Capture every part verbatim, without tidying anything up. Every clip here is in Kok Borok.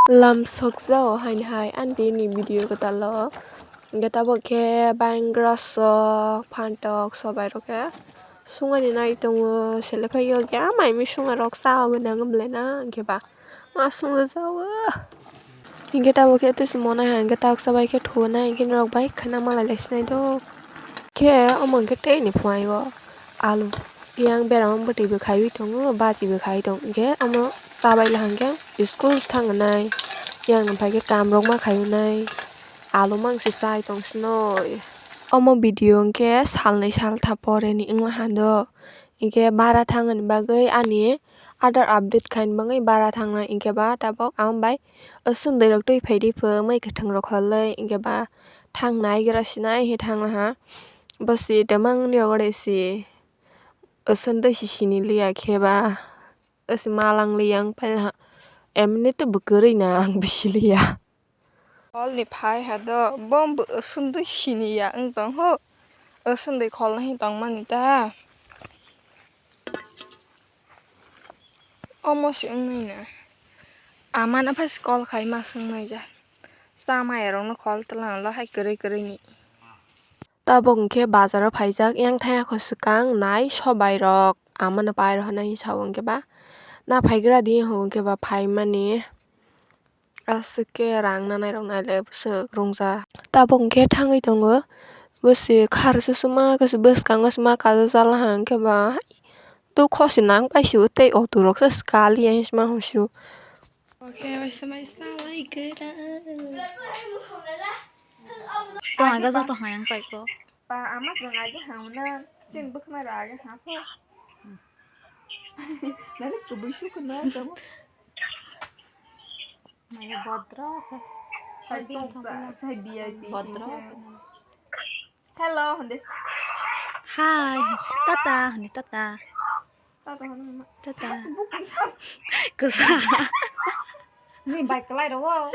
Lam sokjao haini hai ani tini video kwtal o. Hwnkhe tabuk khe bangra sok, phantok, sobai rok khe sungani nai tongo. Sele phai o khe a mai mui sunga rok cha obo nang bwlai na hwnkhe ba ma sungjajago. Hwnkhe tabuk khe twi se monai hai hwnkhe tabuk cha bai khe thuo nai hwnkhe norok bai khwna malai lai sinai do. Khe omo hwnkhe tei ni phuaio alu yang berama bwtwi bo khaiwi tongo, baji bo khaiwi tongo. Hwnkhe omo chabai la hwnkhe school se thangnai, yang phai khe kam rok ma khaiwi nai, alu mang se chai tong sinoi. Omo video hwnkhe salnwi saltha pore ni wngla hando. Hwnkhe bara thangani bagwi ani Aadhaar update khaini bagwi bara thangnai, hwnkhe ba tabuk ang bai swngdwi rok twi phai di pho, mwkhwtwng rok kholoi, hwnkhe ba thangnai gra sinai he thangna ha. Bo se tamang ni ore se swngdwi se sini liya khe ba se malang liya wng pai ha. Emni to bo kwrwi na ang bisi liya. Hol ni phai ha do, bo bo swngdwi sini ya wng tong ho. Swngdwi khol na hi tong mani ta. Omo se wngnai na. Ama no phai se call khai ma swngnai ja. Cha maya rok no call twlang lo hai kwrwi kwrwi ni. Tabuk hwnkhe bazar o phaijak, yang thaya kho swkang nai sobai rok ama no pai rw hwnwi sa o hwnkhe ba. Na phaigra di hwnkhe ba phaimani. Aswk khe rang nanai rok nai le bwswk rwngja. Tabuk hwnkhe thangwi tongo. Bwswk khar susuma khe bwskango sima kaja jala hwnkhe ba. Dukho se nang paisio tei auto rok se kali yang sima hwnsio. Oke, waisa mai salai kera. Tong aga joto hayang paiko. Pa ama jang age hamna chen bwkhna ra age ha pho. Nani kubui su kuna tamo. Mane bodro khe. Hai tong sa, sai V I P bodro. Hello, hande. Hi, tata, hande tata. Tata hande ma. Tata. Bukung sa. Kusa. Ni bai kalai ro.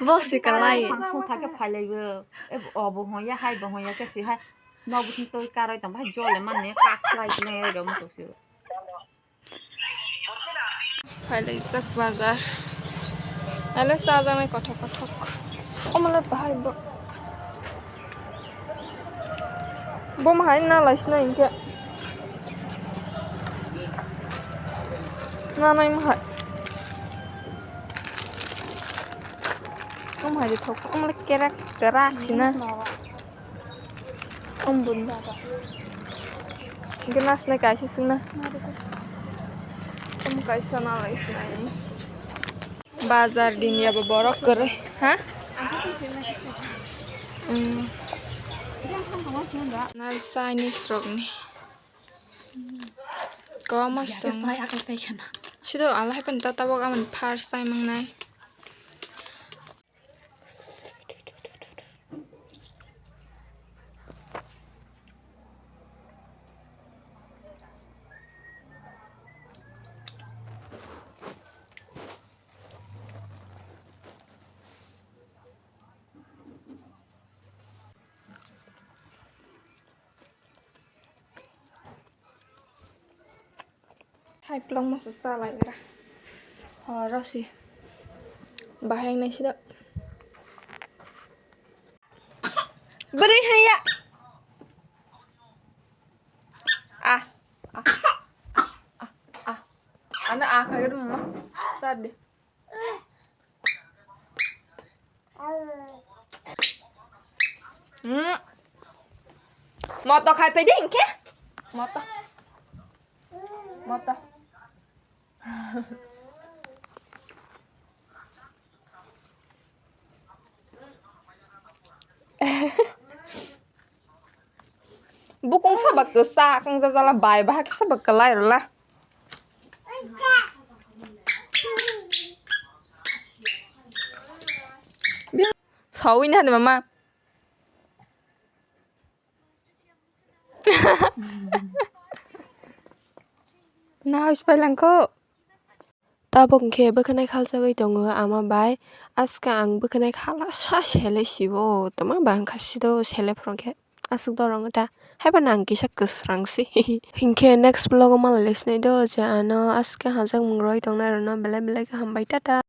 Bo si kalai. Phang song thake phailai bo. E obo hon ya, hai bo hon ya, ke si hai. Nobu sing toi karoi tang bai jole man ne ka khlai ne ro mo to si. Phailai jak bazar. Ale sa janai kothok kothok. Omole bahai bo. Bo mahai na laisna hingke. Na nai mahai. Om hai de thok. Omole kerak kerak sina. Ombun. Hingke nasnai kaisa singna. Om kaisa nalai sinai. Bazar din ya bo borok kwrwi. Ha? Mm. Nal Chinese rokni. Komas tong. Sido alai pen ta tabok aman first time ang nai. Hai plong masa salai gra. Horo si. Bahai nai sida. Beri haya. Ah. Ah. Ah. Ah. Ana ah kaya dulu mama. Sade. Hmm. Moto khai pedi hingke? Moto. Moto. Bukung saba kwsa kang jajala bai bahai saba kwlai rwla. Sawini hade mama. Na hospital langkho. Tabok hwnkhe bwkhwnai khalchagwi tongo ama bai. Aska ang bwkhwnai khala sa sele sibo, tama bangkha sido sele phwrwngkhe. Aswk dorong ta. Haiphano ang kisa kwsrang si. Hinkhe next vlog o malai sinai do je ano aska hajak mungroi tongnai rokno belai belai khe hambai, tata.